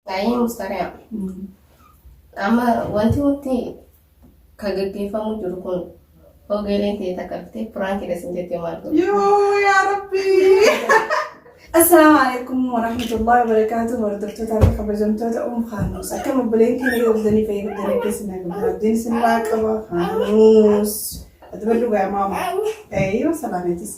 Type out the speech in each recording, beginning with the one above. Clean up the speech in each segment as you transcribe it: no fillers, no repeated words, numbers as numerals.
Baay'ee mustariyaa. Amma wanti nuti ka gaggeeffamu jiru kun ogeeleen ta'e takka dhuftee piraankiidha sin jettee maal godhu? Yoo yaa Rabbi. Assalaamu alaikum warahmatullahi wabarakatuh. Hordoftoota fi kabajamtoota Kaanuus. Akkam obboleen keenya qabdanii fayyadamtanii qabdanii keessa na qabda. Abdiin isin irraa qaba. Kaanuus. Ati baddu gaa maama. Eeyyoo salaameetis.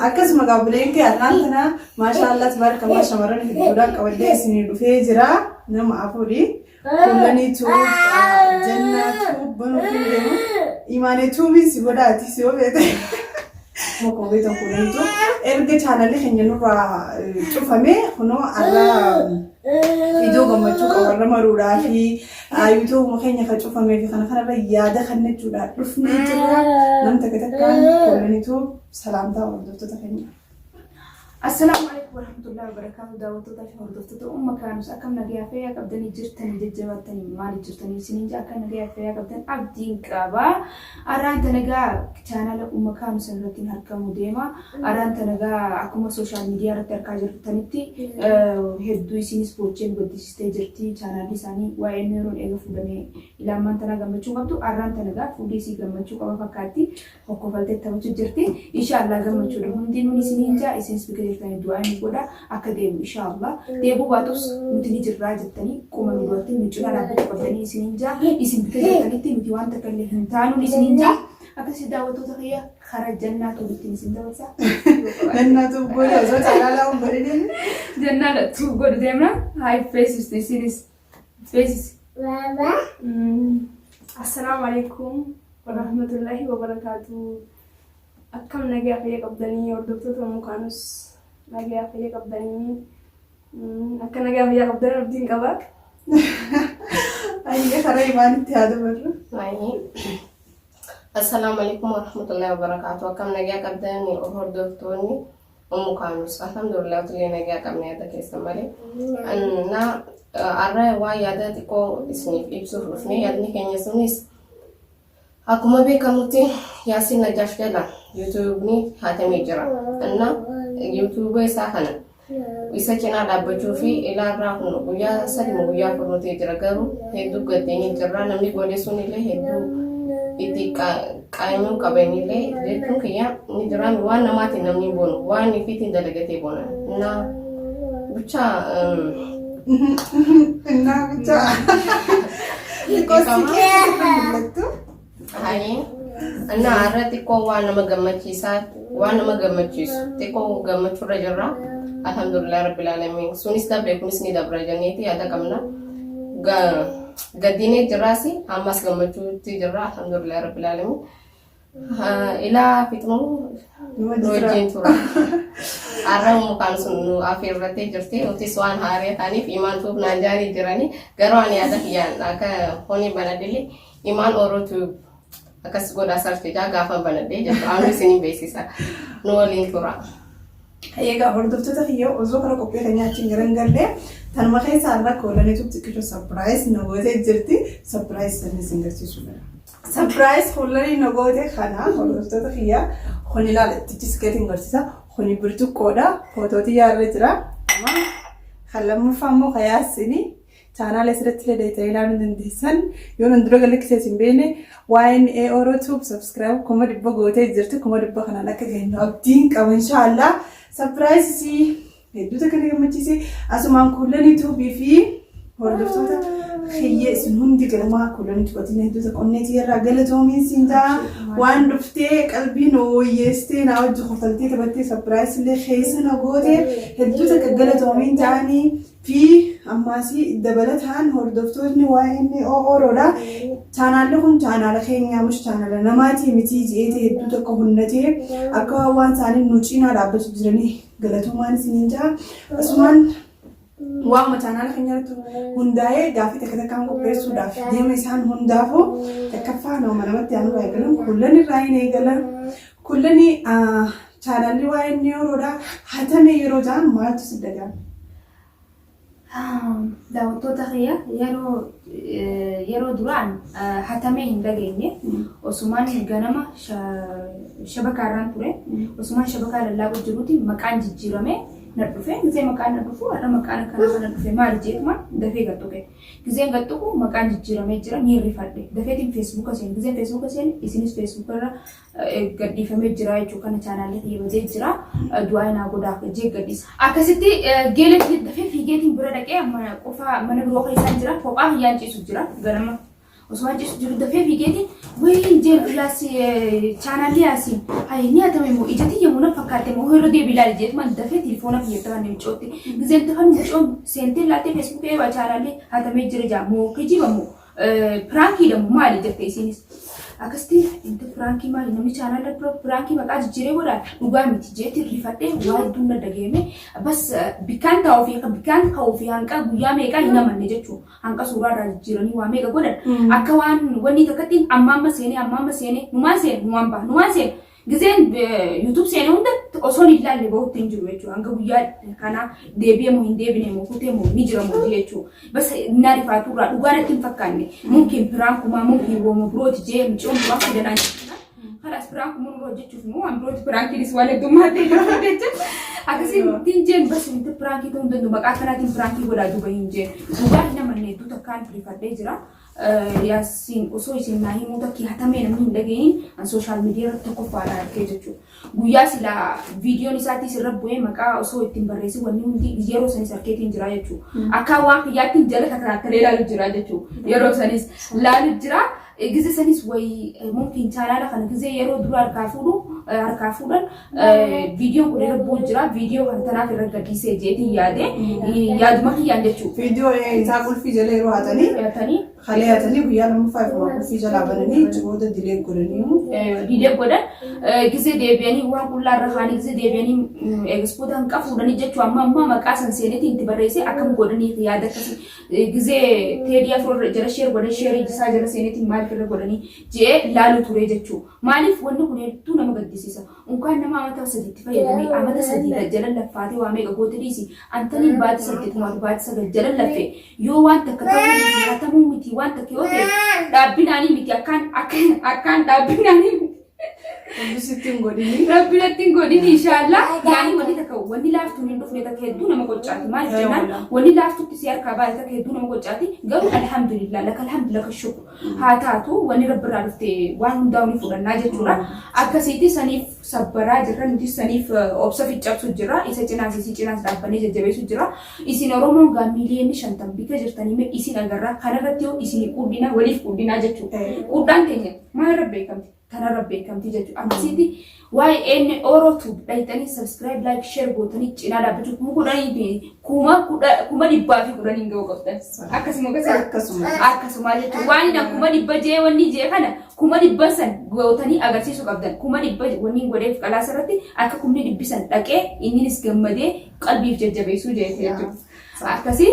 Akkasuma gaa obboleen kee har'aan tana maashaallah tabarakallah shamarran hedduudhaan qabadhee isinii dhufee jira. Nama afuri. Kullanii tuub, jannaa tuub banuu hin deemu. Imaanee tuubiin si godhaati si yoo feete. Mokoo beektan kullanii tuub. Erga chaanalli keenya nurraa cufame kunoo har'a iddoo gammachuu qabarra maruudhaa fi yuutuubuma keenya kan cufamee fi kana kanarra yaada kennachuudhaan dhufnee jirra. Nam takka takkaan kullanii tuub salaamtaa hordoftoota keenya. Assalaamu alaikum warahmatullahi wabarakatuh. Daawwattoota fi hordoftoota Umma Kaanus, akkam nagayaa fayyaa qabdanii jirtanii, jajjabattanii maali jirtanii isiniin jaa, akka nagayaa fayyaa qabdan abdiin qaba. Arraan tanagaa chaanala Umma Kaanus irratti hin argamu deema. Arraan tanagaa akkuma social media irratti argaa jirtanitti hedduu isinis boocheen gaddisiistee jirti. Chaanalli isaanii waa'ee yeroon eega fuudhamee ilaamaan tanaa gammachuu qabdu. Arraan tanagaa fuudhii isii gammachuu qaba fakkaatti. Hokkofaltee taphachuu jirti. Inshaallah gammachuudha. Hundinuun isiniin jaa, isinis bika jirtanii du'aa ni godha akka deemu inshaallah. Deebuu baatus nuti ni jirraa jettanii qoma nu duratti nu cinaa dhaabbachuu qabdanii isiniin jaa. Isin bika jirtanitti nuti waan takka illee hin taanuun isiniin jaa. Akkasii daawwattoota kiyya karaa jannaa tuubittiin isin dabarsa. Jannaa tuub godhe osoo caalaa hin godhin. Jannaa tuub godhu deemna. Haa feesistu isinis. Feesisi. Assalaamu alaikum warahmatullahi wabarakaatu. Akkam nagaa fayya qabdanii hordoftoota Ummu Kaanus, nagaa fayya qabdanii? Akka nagaa fayyaa qabdan abdiin qaba. Ayyee, karaa imaanitti haa dabarru. Baay'ee. Assalaamu alaikum warahmatullahi wabarakatuh. Akkam nagaa qabdan hordoftoonni Ummu Kaanus? Alhamdulillah, utillee nagaa qabna yaada keessan malee. Na har'a waan yaada xiqqoo isiniif ibsuuf dhufne. Yaadni keenya sunis akkuma beekamutti Yaasiin Najaash jala yuutuubni hatamee jira. Inna yuutuuba isaa kana isa cinaa dhaabbachuu fi ilaarraa kun guyyaa 3 moo guyyaa 4 nutee jira, garuu hedduu gaddeenii jirra. Namni godhe sun illee hedduu itti qaanyuu qabanillee jechuun kiyya ni jiraan. Waan namaatiin namni hin boonu, waan ifiitiin dalagatee boona. Na bichaa. Innaa bichaa. Xiqqoo si keessa mul'attu. Hayi. Innaa har'a xiqqoo waan nama gammachiisaa, waan nama gammachiisu xiqqoo gammachuurra jirra. Alhamdulillah rabbil alamin. Sunis dabre, kunis ni dabra jenneeti yaada qabna. Gaddinee jirraas ammas gammachuutti jirra. Alhamdulillah rabbil alamin. Ilaa fixnuu nu wajjin tura. Har'a mukaan sun nu afeerrattee jirti. Nutis waan haaraa ta'aniif imaan tuuf naan jaanii jiranii. Garuu ani yaada kiyyaan akka honi banadillee Imaan Orootu akkas godhaa sarfijaa gaafa banadhee jettu aanu isin beeksisa. Nu waliin tura. Egaa hordoftoota kiyya, osoo karaa qophii keenyaa achiin gara hin galle, tanuma keessaa irra koolaniitu xiqqisho surprise nu gootee jirti. Surprise sanni isin garsiisuu fedha. Surprise koolanii nu goote kana, hordoftoota kiyya, kun ilaala, ittichis gadi hin garsiisa. Kuni burcuqqoodha. Footootii yaarra jira. Amma kan lammaffaa immoo kan Yaasini chaanaala asirratti illee deetanii ilaaluu dandeessan. Yoo nan dura galaksee isin beekne, waa'een Oro Tube subscribe 100,000 gootee jirti. 100,000 kanaan akka geenyu abdiin qaba inshaallah. Surprise hedduu takka na gammachiise. Asumaan Kuulanii Tuubii fi hordoftoota kiyya isin hundi galmaa Kuulanii Tuubatiin hedduu takka onneetii irraa galatoomiin siin ta'a. Waan dhuftee qalbii nu wayyeessitee, naa wajji kofaltee taphattee, surprise illee keessa na goote, hedduu takka galatoomiin ta'anii fi ammaasii dabalataan hordoftootni waa'ee Oroodha. Chaanaalli kun chaanaala keenyaa mush chaanaala namaatii miti je'eeti hedduu tokko hunnatee akka waan isaanii nu cinaa dhaabbachuu jiranii galatoomaan isiniin ja'a. Asumaan waanuma chaanaala keenya irratti hundaa'ee gaaffii takka takkaan qopheessuudhaaf deema. Isaan hundaafuu takkaffaa nama namatti aanurraa eegalan, Kullan irraa hin eegalan. Kullani, chaanaalli waa'ee Oroodha hatame yeroo ja'an maaltu si dhaga'ame? Daawwattoota kiyya, yeroo duraan hatamee hin dhageenye. Osumaan ganama shabakaa irraan ture. Osumaan shabakaa lallaaqu jiruuti maqaan jijjiirame. na dhufe. Gizee maqaan na dhufu har'a maqaan akkana kana dhufe maali jeetuma dafee gad tuqe. Gizeen gad tuqu maqaan jijjiiramee jira ni rifadhe. Dafeetiin Feesbuuka seene. Gizeen Feesbuuka seene isinis Feesbuuka irra gadhiifamee jira jechuudha. Kana chaanaalli kiyya badee jira. Du'aa naa godhaa jee gadhiisa. Akkasitti geela dafee fiigeetiin bira dhaqee mana qofaa mana biroo keessaan jira. Kophaa kiyyaan ciisu jira ganama. Osoo waan ciisu jiru dafee fiigeetiin wayii jeen yaas chaanaalli yaasiin hayi ni hatame moo ija tiyya moo na fakkaatte moo irra deebi ilaali jeetumaan dafee telefoona kiyyatti kan mucootti. Gizeen tafan mucoon seentee laaltee feesbuukii eebaa chaanaalli hatamee jira jaa moo kijiba moo piraankiidha moo maali jette isiinis. Akkasitti inta piraankii maali namni chaanaala piraankii maqaa jijjiiree godhaa dhugaa miti jeetti rifadhee waa hedduun na dhageeme bas bikkaan taa'uu fi bikkaan ka'uu fi hanqa guyyaa meeqaa hin amanne jechuudha. Hanqa suuraa irraa jijjiiranii waa meeqa godhan akka waan wanni takkatti amma amma seenee amma amma seenee numaan seene numaan baha numaan seene gizeen YouTube seenee hunda osoo hin ilaalle bahutti hin jiru jechuudha. Hanga guyyaa kanaa deebi'ee moo hin deebine moo kutee moo ni jira moo jechuudha. Bas naa rifaatu irraa dhugaa natti hin fakkaanne mumkin piraankumaa mumkin wooma birooti jee mucoon biraa fidanaa jechuudha. Kalaas piraankuma nurra hojjechuuf immoo waan birooti piraankiinis waan heddummaatee jiru jecha. Akkasiin jeen bas wanti piraankii ta'uu hin danda'u maqaa kanaatiin piraankii godhaa duuba hin jeen. Dhugaa hin amanne hedduu takkaan rifadhee jira. Yaasiin osoo isin naa himuu takki hatamee namni hin dhageenyin an sooshaal miidiyaa irratti tokkoffaadha argee jechuudha. Guyyaa silaa viidiyoon isaatis irra bu'ee maqaa osoo ittiin barreessin wanni hundi yeroo sanis arkeetiin jira jechuudha. Akka waan kiyyaattiin jala takaraakkalee laalu jira jechuudha. Yeroo sanis laalu jira. Gize sanis wayi mumkin chaanaala kana gize yeroo dura harkaa fuudhu harkaa fuudhan viidiyoon kun irra bu'u jira. Viidiyoo kana tanaaf irra gadhiisee jeetiin yaade yaaduma kiyyaan jechuudha. Viidiyoo isaa qulfii jala yeroo hatanii Yaatanii kalee hatanii guyyaa lammaffaa ifuma qulfii jalaa bananii achi booda dilee godhanii. Dilee godhan gize deebi'anii waan qullaa irra kaanii gize deebi'anii eegispoota hanqa fuudhanii jechuu amma amma maqaa san seenetiin itti barreessee akkam godhanii yaada akkasii Gizee Teedii Afroo irra jala sheer godhan sheerii isaa jala seeneetiin maaliif irra godhanii je'ee laaluu ture jechuu. Maaliif wanni kun hedduu nama gaddisiisa. Unkaan nama amata sadiitti fayyadamee amata sadii jala laffaatee waa meeqa goote dhiisi. Antaniin baati saddeetumaatu baati sagal jala laffe yoo waan takka ta'uu dhiisi hatamuu miti waan takka yoo ta'e dhaabbinaanii miti akkaan akkaan dhaabbinaanii miti. Rabbi sitti hin godhini. Rabbi natti hin godhini inshaallah. Yaani wanni takka wanni laaftuun hin dhufne takka hedduu nama qoccaati. Maaliif jennaan wanni laaftutti si harkaa baate takka hedduu nama qoccaati. Garuu alhamdulillah laka alhamdu laka shukr haa taatu wanni rabbi irraa dhufte waan hundaa ni fudhannaa jechuudha. Akkasiiti saniif sabbaraa jirra nuti saniif obsa ficcabsu jirra isa cinaas isii cinaas dhaabbannee jajjabeessu jira. Isin Oromoon gaa miiliyoonni 50 bika jirtanii mee isin agarra kanarratti yoo isin quudhinaa waliif quudhinaa jechuudha. Quudhaan teenya maal irra beekamti? Tanarra beekamtii jechuudha. Akkasitti waa'ee Oro Tube dhayxanii subscribe, like, share gootanii cinaa dhaabbachuu 10,000 fi 110,000 hin ga'u qabdan. Akkasuma akkasuma. Akkasuma. Akkasuma jechuudha. Waan inni 100,000 jee wanni jee kana 100,000 san gootanii agarsiisuu qabdan. 100,000 wanni hin godheef qalaasa irratti akka 100,000 san dhaqee inninis gammadee qalbiif jajjabeessuu jee jechuudha. Akkasii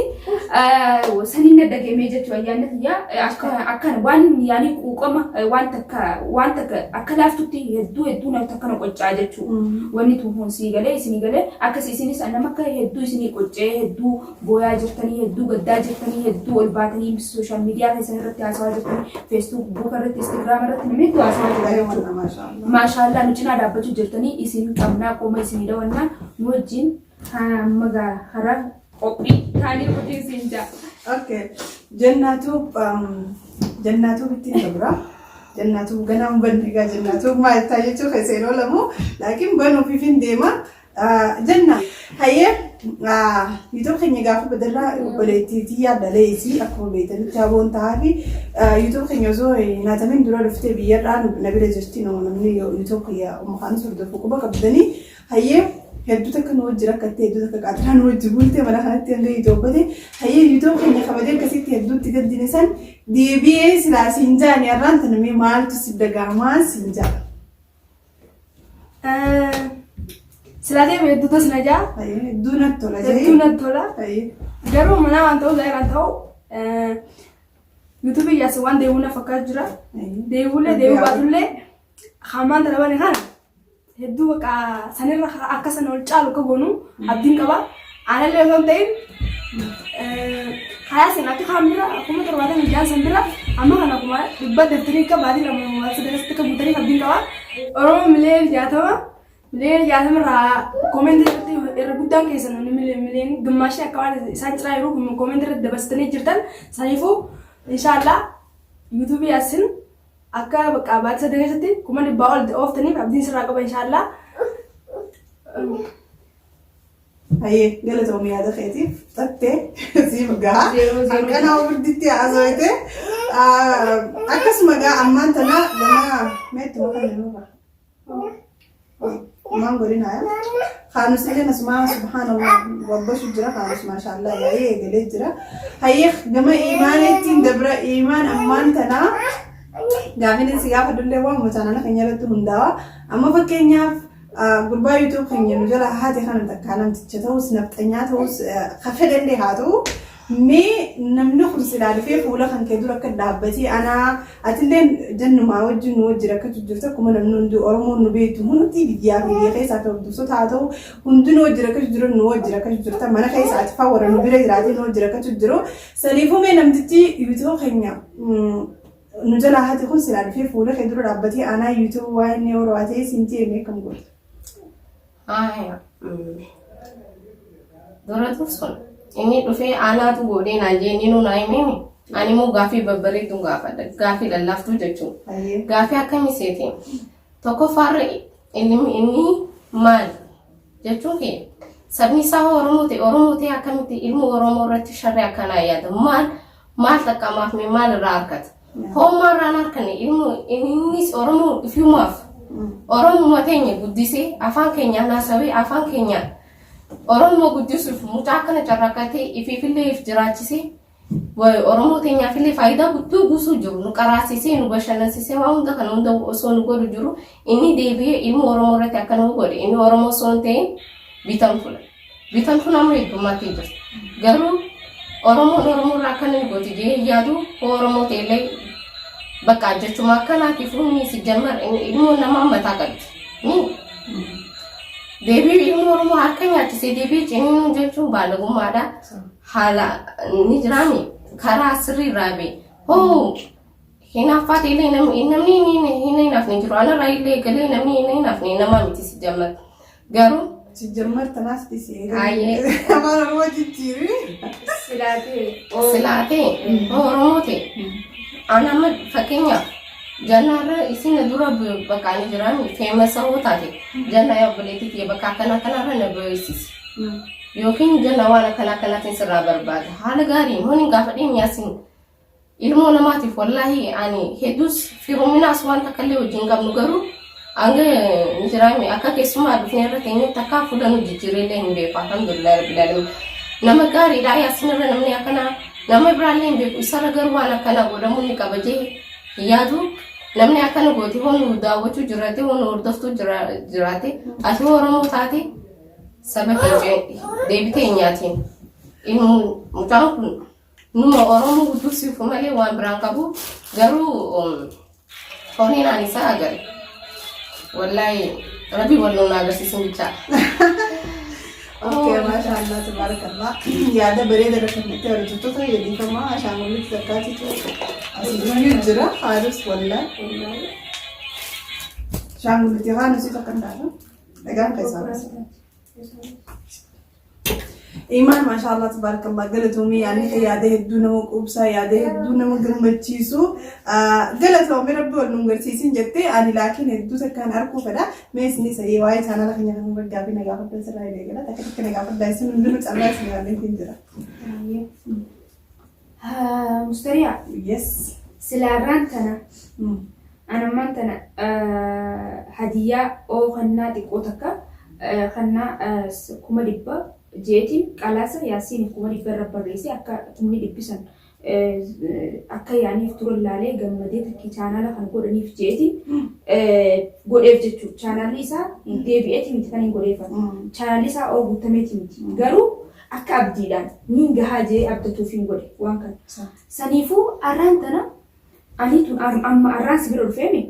saniin na dhageemee jechuudha ayyaanni kiyya akka akkana waan yaanii quuqama waan takka waan takka akka laaftutti hedduu hedduu na takka na qoccaa jechuudha. Wanni tuufoon sii galee isinii galee akkasii isinis nama akka hedduu isinii qoccee hedduu booyaa jirtanii hedduu gaddaa jirtanii hedduu ol baatanii sooshaal miidiyaa keessan irratti haasawaa jirtanii feesbuuk irratti instagiraam irratti namni hedduu haasawaa jira jechuudha. Maashaallah nu cinaa dhaabbachuu jirtanii isin qabnaa qoma isinii dawannaa nu wajjin Amma gaa karaa qophii taanii qophii siin jaa. Okay. Jannaatu jannaatu bittiin dabra. Jannaatu ganaa hin banne egaa jannaatu maal ta'a jechuu keessa yeroo lamu laakiin banuufiif hin deema. Janna hayyee YouTube keenya gaafa badarraa obboleettii tiyyaa dhalee isii akkuma beektanitti haboon ta'aa fi YouTube keenya osoo hin hatamin dura dhuftee biyyarraa na bira jirti namni YouTube kiyya mukaan hordofu quba qabdanii Hayyee hedduu takka nu wajji rakkatte hedduu takka qaatiraa nu wajji bulte mana kanatti hanga Itoophate hayyee YouTube keenya kabajee akkasitti hedduutti gaddine san deebi'ee silaa siin jaani har'aan tana mee maaltu si dagaamaa siin jaa. Silaa deebi'e hedduu tas na jaa. Hayyee hedduu natti tola jee. Hedduu natti tola. Hayyee. Garuu manaa waan ta'u zaayiraan ta'u YouTube yaasa waan deebi'uu na fakkaatu jira. Deebi'ullee deebi'uu baatullee hamaan tana bane kana hedduu bakka sanirra akka sana ol caalu akka goonu abdiin qaba. Aanallee osoo hin ta'in hayaa sin akka kaan bira 76,000 san bira amma kana 100,000 daftanii akka baatii lama waan sadii akka guutaniif abdiin qaba. Oromoo 60,000,000 60 irraa koomentii irratti irra guddaan keessan namni miliyoon gimmaashni akka waan isaan ciraa jiru koomentii irratti dabarsitanii jirtan. Saniifuu inshaallah yuutuubii Yaasin akka bakka baatii sadii keessatti 100,000 ol ooftaniif abdiin sirraa qaba inshaallah. Hayyee galatoomi yaada keetiif fudhattee siif gaha. Hanqana ofirditti haasawite. Akkasuma gaa ammaan tana gama meettuma kan nurra. Maan godina yaa. Kaanus illee asumaa subhaanallah wabbashu jira kaanus maashaallah yaa'ee eegalee jira. Hayyee gama iimaaniitiin dabra iimaan ammaan tana gaafin si gaafadhullee waan mucaanana keenya irratti hundaa'a. Amma fakkeenyaaf Gurbaa YouTube keenya nu jala haate kana takkaa namticha ta'us nafxanyaa ta'us ka fedhallee haa ta'u mee namni kun silaa dhufee fuula kan kee dura akka dhaabbatee anaa atillee jannumaa wajjin nu wajjin akka jirtu akkuma namni hundi Oromoon nu beektu hundi biyyaa fi biyya keessaa ta'u dursota haa ta'u hundi nu wajjin akka jiru nu wajjin akka jirta mana keessa ati faa warra nu bira jiraatee nu wajjin akka jiru saniifuu mee namtichi YouTube keenya Nu jalaa hati kun silaa dhufee fuula kee dura dhaabbatee anaa YouTube waa inni yeroo ta'e siin ta'e mee akkam goota? Haaya. Dura tursun inni dhufee anaatu godhee naan jee inni nuu naa himee ani immoo gaafii babbareedduu gaafadha. Gaafii lallaaftuu jechuudha. Hayyee. Gaafii akkamii seeti? Tokkoffaarra inni inni maali? Jechuun kee sabni isaa hoo Oromoo ta'e Oromoo ta'e akkamitti ilma Oromoo irratti sharri akkanaa yaada? Maal maal xaqqamaaf mee maal irraa argata? Hoommaa irraa hin arkanne ilmu innis Oromoo ifumaaf Oromuma teenya guddisee afaan keenyaan haasawee afaan keenyaan Oromoo guddisuuf mucaa akkana carraaqatee ifiifillee if jiraachisee Oromoo teenyaafillee faayidaa guddoo buusuu jiru nu qaraasisee nu bashannansiisee waan hunda kana hunda osoo nu godhu jiru inni deebi'ee ilma Oromoo irratti akkana nu godhe inni Oromoo osoo hin ta'in bitamtuudha. Bitamtuun amma heddummaatti jirti. Garuu Oromoon Oromoo irraa akkana ni gooti jee hin yaadu hoo Oromoo ta'ellee bakka jechuma akkanaatiif humni si jammar ilmoon namaa mataa qabdi. Ni deebii ilmoo Oromoo harka nyaachisee deebii ciniinuu jechuun baalagummaadha. Haala ni jiraami karaa sirrii irraa bee hoo hinaaffaa ta'ellee namni namni hin hinaafne jiru anarraa illee galee namni hin hinaafne namaa miti si jammar garuu Sijjammar tanaas dhisee. Ayyee. Afaan Oromoo jijjiiri. Silaatee. Silaa ta'e hoo Oromoo ta'e an amma fakkeenyaaf jannaarra isin na dura bakka ani jiraami feemasa hoo taate jannaa yaa obboleettii tiyya bakka akkana akkanaarra na beeksisi yookiin janna waan akkana akkanaatiin sirraa barbaada haala gaariin hoon hin gaafadhiin yaasin Ilmoo namaatiif wallaahi ani hedduus firoominaas waan takka illee wajjin qabnu garuu hanga ni jiraame akka keessumaa dhufnee irra teenyee takkaa fuula nu jijjiiree illee hin beeku alhamdulillah rabbil alamin. Nama gaariidha yaasinirra namni akkanaa nama biraallee hin beeku isarra garuu waan akkanaa godhamuu ni qaba jee hin yaadu. Namni akkana goote hoo nu daawwachuu jiraate hoo nu hordoftuu jiraate ati hoo Oromoo taate saba kee deebitee hin nyaatiin. Mucaan kun Numa Oromoo guddisuuf malee waan biraan qabu garuu horiin ani isaa agare. Wallaahi rabbi wal nuun agarsiisin bichaa. Okay, maashaallah tabarakallah. Yaada bareeda irra kan itti hojjettoota eebbifamaa ashaangullitti takkaatitu asii jira haalus wallaahi. Ashaangullitti haan asii takka hin taatu. Dhagaan keessaa baasa. Imaan maashaallah tabarakallah galatoomii yaadni kee yaada hedduu nama quubsaa yaada hedduu nama gammachiisu galatoomii rabbi wal nun garsiisin jettee ani laakiin hedduu takkaan arkuu fedha mee isinis ayyee waa'ee chaanala keenya kan gaafii na gaafadha sirraa eegala takka takka na gaafadha isin hundinuu carraa isin yaadneetiin jira. Mustariyaa Yes. silaarraan tana anammaan tana hadiyyaa oo kannaa xiqqoo takka kannaa 100,000 jeetiin qalaasa yaasiin 100,000 irra barreessee akka kumni dhibbisan akka yaaniif ture laalee gammadee takkii chaanaala kan godhaniif jeetiin godheef jechuudha. Chaanaalli isaa deebi'eeti miti kan hin godheefan. Chaanaalli isaa oo guutameeti miti. Garuu Akka abdiidhaan niin gahaa je'ee abdatuufiin godhe waan kana. Saniifuu arraan tana anii tun amma arraan si bira dhufeemi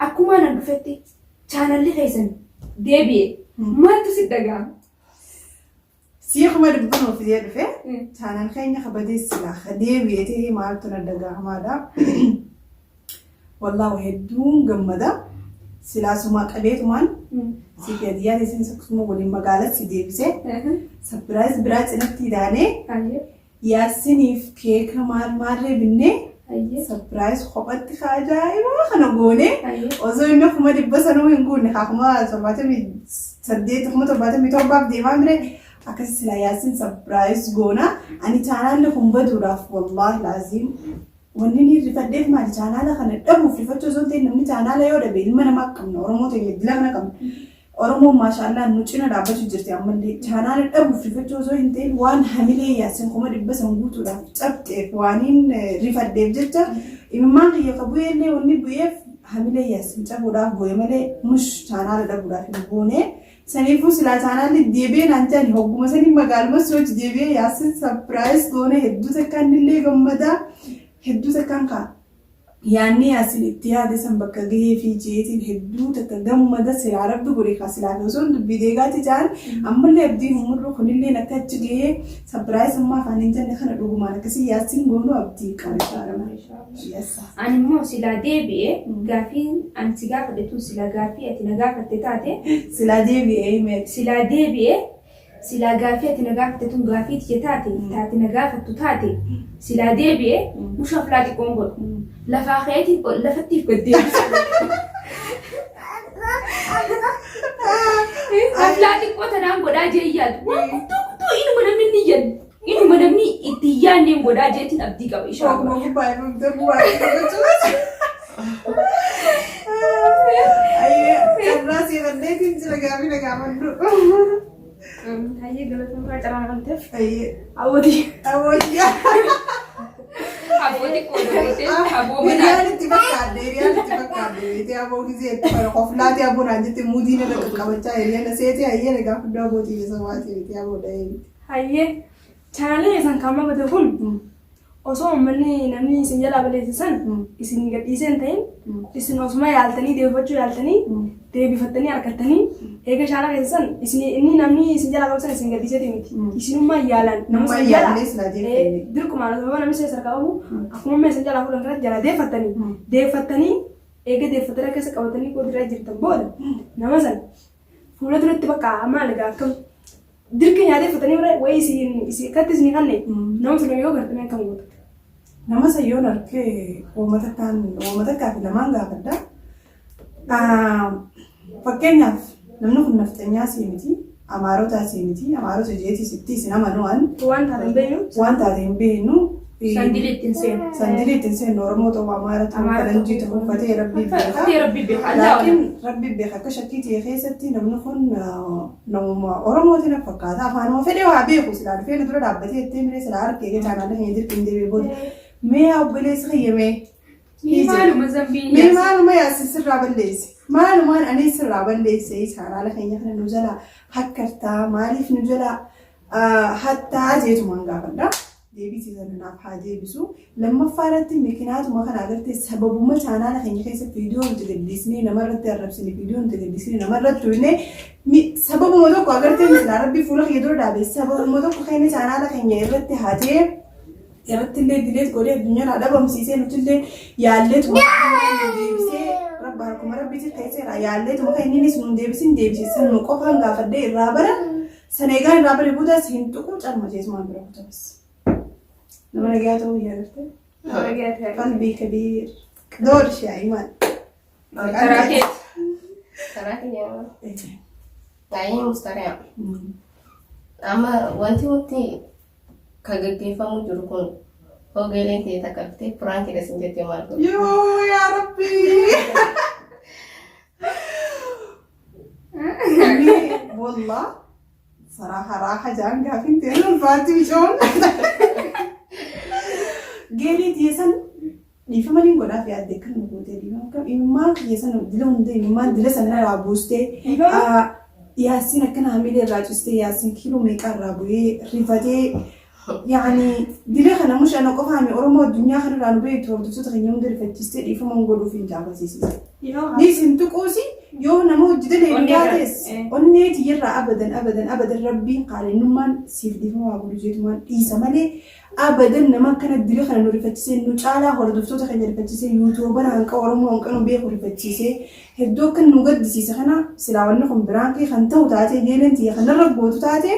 akkumaan an dhufetti chaanalli keessan deebi'e maaltu si dhaga'ama? Sii 100,000 nuuf fidee dhufe chaanal keenya kabadee silaa ka deebi'e ta'ee maaltu na dhaga'amaadha. Wallaahi hedduun gammada. Silaa sumaa qabeetumaan si fi hadiyyaa teessanis akkasuma waliin magaalatti si deebisee surprise biraa cinatti ilaalee Yaassiniif keeka maal maalree binnee surprise kophatti ka ajaa'ibaa kana goonee osoo inni 500,000 sanuu hin guunne kaa 78,000 77,000 deemaa mire akkasi silaa Yaassin surprise goona. Ani chaanaalli kun baduudhaaf wallaahi laaziim wanni inni rifadheef maali chaanaala kana dhabuuf rifachuu osoo hin ta'in namni chaanaala yoo dhabe ilma namaa qabna Oromoo ta'e dila kana qabna. Oromoon maashaallah nu cina dhaabbachuu jirti ammallee chaanaala dhabuuf rifachuu osoo hin ta'in waan hamilee Yaassin 500,000 san guutuudhaaf cabxeef waaniin rifadheef jecha imimmaan kiyya ka bu'eellee wanni bu'eef hamilee Yaassin cabuudhaaf bu'e malee mush chaanaala dhabuudhaaf hin buune. Saniifuu silaa chaanaalli deebi'ee naan jedhani hogguma sanii magaaluma si hojii deebi'ee Yaassin surprise goone hedduu takkaan illee gammadaa hedduu takkaan kaa Yaanni Yaasin itti yaade san bakka gaheefii jeetiin hedduu takka gammada silaa rabbi godhe kaa silaa fi osoon dubbii deegaati ja'an ammallee abdii hin murru kunilleen akka achi gahee surprise ammaa afaan hin jenne kana dhugumaan akkasii Yaasin goonuu abdii qaba inshallah. Yes. Ani immoo silaa deebi'e gaafiin ani si gaafadhe tun silaa gaafii ati na gaafatte taate Silaa deebi'ee himeeti. Silaa deebi'e Silaa gaafii ati na gaafatte tun gaafii tiyya taate, ta ati na gaafattu taate, silaa deebi'e musha fulaa xiqqoon godhu. Lafaa ka'eetiin ol lafattiif gad deebisa. Aflaa xiqqoo tanaan godhaa jee yaadu. Waan guddoo guddoo inuma namni inni yaadu. Inuma namni itti hin yaadneen godhaa jeetiin abdii qaba ishaa. Akkuma gubbaa eebifamtee bu'aa eebifamtee. Ayyee carraa siifadheetiin jira gaafii na gaafadhu. Hayyee galatoomaa carraa kan ta'eef. Ayyee. Hawwatii. Hawwatii. Aboo xiqqoo dabalatee aboo manaa. Hiriyaan itti fakkaadde hiriyaan itti fakkaadde beetee aboo gisee itti fara koflaatee aboo naan jette muudii na qaqqabachaa hiriyaan na seetee hayyee na gaafadhu aboo xiyyeessa waatii beetee aboo dhahee miti. Hayyee chaanaalii keessan kan mabate kun Osoo uummanni namni isin jalaa balleesse san isin gadhiisee hin ta'in isin osuma yaaltanii deebifachuu yaaltanii deebifattanii argattanii eega shaara keessa san isin inni namni isin jalaa qabu san isin gadhiiseeti miti. Isinummaa yaalaan nama Nummaan san jalaa yaalnee silaa deebifanne. dirqumaan osoo namni isin harkaa qabu akkuma amma isin jalaa fuudhan kanatti jalaa deeffattanii deeffattanii eega deeffattanii akka isa qabatanii qoodiraa jirtan booda nama san fuula duratti bakka maal egaa akkam Dirqi nyaatee fudhatanii bira wayii isin isin akkatti isin kanne nama sana yoo gartanii akkam goota. Nama san yoon arge wooma takkaan wooma takkaa fi lamaan gaafadha. Fakkeenyaaf namni kun nafxanyaa sii miti, amaarotaa sii miti, amaarota jeetii sitti isin amanu an Waan taate hin beeknu. waan taate hin beeknu. Sandili ittiin seenu. Sandili ittiin seenu Oromoo ta'uu Amaara ta'uu Amaara ta'uu. Faranjii ta'uu uffatee Rabbii beeka. Fatee Rabbi beeka. Allah Laakiin Rabbi beeka akka shakkii ta'e keessatti namni kun namuma Oromooti na fakkaata. Afaanuma fedhe waa beeku silaa dhufee na dura dhaabbatee jettee miree silaa harka eegee chaanaala keenya dirqiin deebi'ee booda. Mee yaa obboleessa kiyya mee. Mee maaluma zambiin Mee yaasa. maaluma yaasin sirraa balleesse. Maalumaan ani sirraa balleesse chaanaala keenya kana nu jalaa hakkartaa maaliif nu jalaa hattaa jeetumaan gaafadha. Deebii sana naaf haa deebisu. Lammaffaa irratti mikinaatuma kana agartee sababuma chaanaala keenya keessatti viidiyoo nuti gadhiisnee namarratti arrabsine viidiyoo nuti gadhiisnee namarratti tuyne sababuma tokko agartee silaa rabbii fuula kiyya dura dhaabe sababuma tokko keenya chaanaala keenya irratti hatee irratti illee dileet godhee addunyaarraa dhabamsiisee nuti illee yaalleetuma deebisee rabba harkuma rabbiitti keesseera yaalleetuma kan innis nuun deebisin deebisisan nu qofaan gaafadhee irraa bara Sana egaa irraa bare boodas hin tuqu calma jeesumaan bira kutabas. Nama nagaa ta'uu yaa gartee. Nama nagaa ta'e. Qalbii kabiir. Door ishee imaan. Karaa keeti. Karaa kiyya baay'ee mustariyaa. Amma wanti nuti ka gaggeeffamu jiru kun hogeeleen ta'e takka dhuftee piraankiidha sin jettee maal godhu? Yoo yaa rabbii. Inni wallah saraaha raaha jaan gaafin ta'e ulfaatti micoon. Geelii tiyesan dhiifama niin godhaaf yaadde kan nu gootee dhiifama kam imimmaan kiyya sana dila hunda imimmaan dila sana irraa buustee yaasiin akkana hamilee irraa cistee yaasiin kiiloo meeqaa irraa bu'ee rifatee yaani dila kana mush ana qofaami Oromoo addunyaa kanarraa nu beektu hordoftoota keenya hunda rifachiistee dhiifama hin godhuuf hin jaabasiisisa. Ni isin tuquusi yoo nama hojii dalee Onnee irraa, taates eh. onnee tiyyarraa abadan abadan abadan rabbiin qaalennummaan siif dhiifama waa godhu jeetumaan dhiisa malee Abadan nama akkana diri kana nu rifachisee, nu caalaa hordoftoota keenya rifachisee, yuutuubara hanqa Oromoo hanqa nu beeku rifachisee, hedduu akka nu gaddisiise kana silaa wanni kun biraankii kan ta'u taatee jeeleen tiyya kanarra gootu taate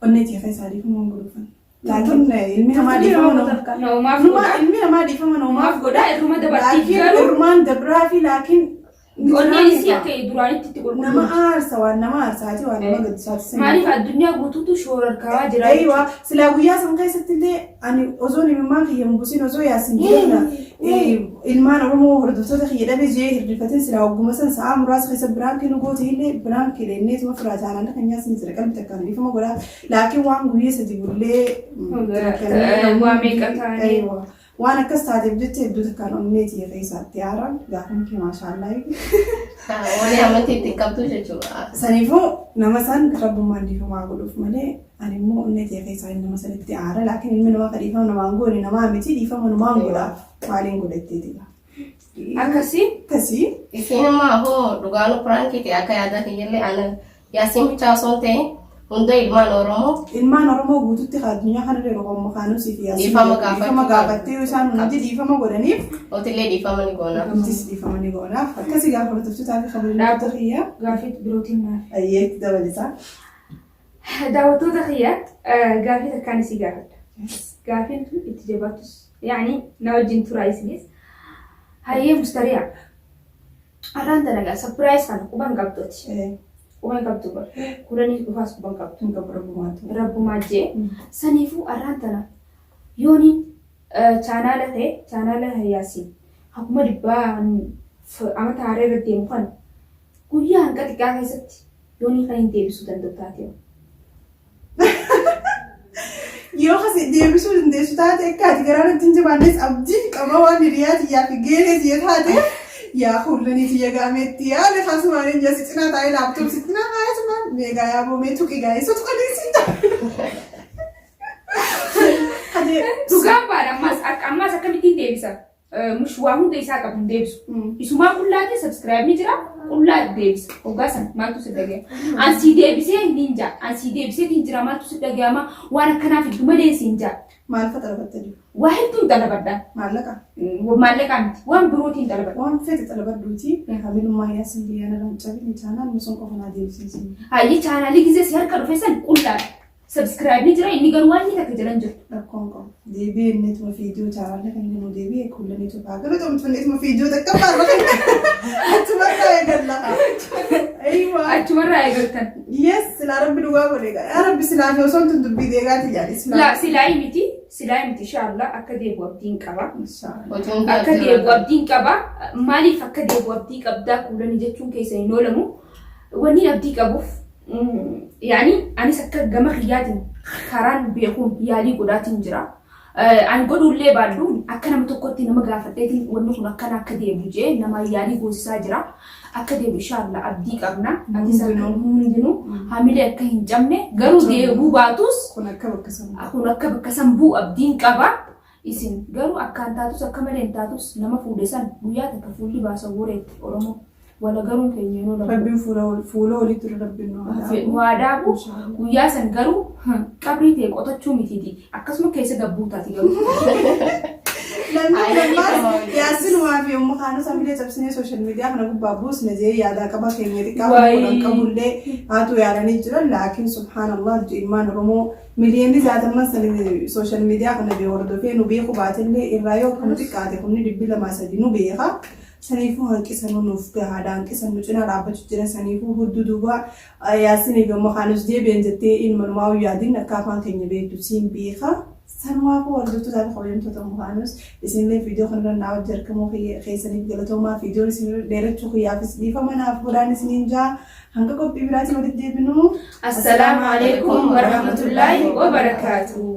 onnee tiyya keessaa dhiifama hin godhuufan. Laakiin ilmi namaa dhiifama Naumaaf Numa godha. ilmi namaa dhiifama Naumaaf godha. Irruma dabartiif Laakiin garuu irrumaan dabraa fi laakiin onneen isii akka duraanitti itti nama qulqullu. aarsa, waan nama aarsaati, waan nama gaddisaati. Maaliif addunyaa guutuutu shoorarkaawaa jira? Eeywa, silaa guyyaa san keessatti illee ani osoo imimmaan kiyya hin busin, osoo yaasin jedhna ilmaan Oromoo hordoftoota kiyya dhabe jee hirrifatin, silaa hogguma san sa'aa muraasa keessa biraankii nu goote illee biraankii lenneetuma firaa jaalalli kan yaasin jira qalbi takkaan dhiifama godhaa, laakiin waan guyyaa sadi bullee Waa meeqa taane. Eeywa. Waan akkas taateef jecha hedduu takkaan onnee tiyya keessaatti aaraan gaafan kee maashaallaa. Wani amantii ittiin qabdu jechuudha. Saniifuu nama san rabbummaan dhiifamaa godhuuf malee ani immoo onnee tiyya keessaa nama sanitti aara. Laakiin ilmi namaa ka dhiifama namaan goone namaa miti, dhiifama namaan godhaaf maaliin godhatteeti. Akkasii. Akkasii. Isin immoo hoo dhugaanuu piraankii ta'e akka yaada kiyyallee ana Yaasiin bichaa osoo hin ta'in hunda ilmaan Oromoo Ilmaan Oromoo guututti ka addunyaa kana irra yeroo Kaanusii fi Yaasiin Dhiifama gaafachuu dhiifama gaafattee yoo isaan hundi dhiifama godhaniif Otillee dhiifama ni goonaaf. Nutis dhiifama ni goonaaf. Akkasii gaafa hordoftoota fi kabajamtoota kiyya. Gaafii birootiin naaf. Ayyeetti dabalisa. Daawwattoota kiyya, gaafii takkaan isii gaafadha. Gaafiin tun itti jabaattus yaani na wajjin turaa isinis. Hayyee mustariyaa. Har'aan tana gaa surprise kana quban qabduti. Quban qabdu bar. Kudhanii dhufaas quban qabdu. Hin qabu, rabbumaatu. Rabbumaa jee. Saniifuu har'aan tana yooniin chaanaala ta'e, chaanaala Yaasiin akkuma dhibbaa amata haaraa irra deemu kana guyyaa hanqa xiqqaa keessatti yoonii kan hin deebisuu danda'u taate. Yoo kasi deebisuu dandeessu taate, akka ati garaa natti hin jabaannes abdii qaba, waan hiriyaa tiyyaa fi geeree tiyya taate yaa fuullanii tiyya gaameetti yaale kaasumaan hin jasi cinaa taa'ee laptop si cinaa taa'ee sumaan meegaa yaa boomee tuqi gaa'ee so tuqanii si Dhugaan baadha ammaas akka ammaas akkamittiin deebisa? Mush waa hunda isaa qabu hin deebisu. Isumaa qullaatti subscribe ni jira, qullaa deebisa. Hoggaa san maaltu si dhagaya? An si deebisee hin jaa. An si deebisee hin jira, maaltu si dhagayama? Waan akkanaa fiddu malee si hin jaa. Maal fa xalabatte jiru? Waa hedduun xalabadha. Maallaqa? Maallaqaa miti. Waan birootiin xalabadha. Waan fedhe xalabadhuuti. Hamilummaa yaasin biyyaa narraan cabin, chaanaan musun qofa naa deebisiisi. Hayyee, chaanaalii gizee si harka dhufe san qullaadha. Subscribe ni jira, inni garuu waan inni takka jedhan jiru. Rakkoon qabu. Deebi'ee inni ituma fiidiyoo chaanaalli kan inni nu deebi'e kullanii tufaa. Garuu xumxunni ituma fiidiyoo takka baarra kan achumarraa eegalla. Aywa. Achumarraa eegaltan. Yes, silaa rabbi dhugaa godhe. Yaa rabbi, silaa fi osoo tun dubbii deegaati jaali silaa. La silaayii miti, silaayii miti, inshaallah akka deebi'u abdiin qaba. Inshaallah. Hojiin Akka deebi'u abdiin qaba. Maaliif akka deebi'u abdii qabdaa kuulanii jechuun keessa hin oolamu. Wanni abdii qabuuf, yaani anis akka gama kiyyaatiin karaan beekuun yaalii godhaatiin jira. Ani godhuullee baadhu akka nama tokkotti nama gaafadheetiin wanni kun akkana akka deemu jee nama yaalii goosisaa jira. Akka deemu inshaallah abdii qabna. Atis akka hundinuu hamilee akka hin cabne, garuu deebuu baatus Kun akka bakka sana. Kun akka bakka san bu'u abdiin qaba. Isin garuu akkaan taatus, akka malee hin taatus, nama fuudhe san guyyaa takka fuulli baasa woreetti Oromoo. Wala garuun keenya yeroo lafa. Rabbiin fuula walitti dura rabbiin nu haa dhaabu. Nu haa dhaabu. Guyyaa san garuu qabrii ta'e qotachuu mitiiti. Akkasuma keessa gabbuu taati garuu. Namni kun ammaas yaasin waa fi umma kaanus hamilee cabsinee social media kana gubbaa buusne jee yaadaa qaba keenya xiqqaa Waayii. kun qabullee haatu yaadanii jiran, laakiin subhaanallah, ilmaan Oromoo miliyoonni 60 san social media kana bee hordofee nu beeku baatellee irraa yoo akkam xiqqaate kumni 200, 3 nu beeka. Saniifuu hanqisa nu nuuf gahaadha. Hanqisa nu cinaa dhaabbachuu jira. Saniifuu hudduu duuba yaasinii fi umma kaanus deebi'an jettee ilma numaa yaadin, akka afaan keenya beektu siin beeka. Sanumaafuu hordoftootaa fi kabajamtoota umma kaanus, isinillee viidiyoo kanarra naa wajji argamuu keessaniif galatoomaa. Viidiyoon isin dheerachuu kiyyaafis dhiifama naaf godhaan isiniin jaa. Hanga qophii biraatiin walitti deebinu. Assalaamu alaikum warahmatullaahi wabarakaatuh.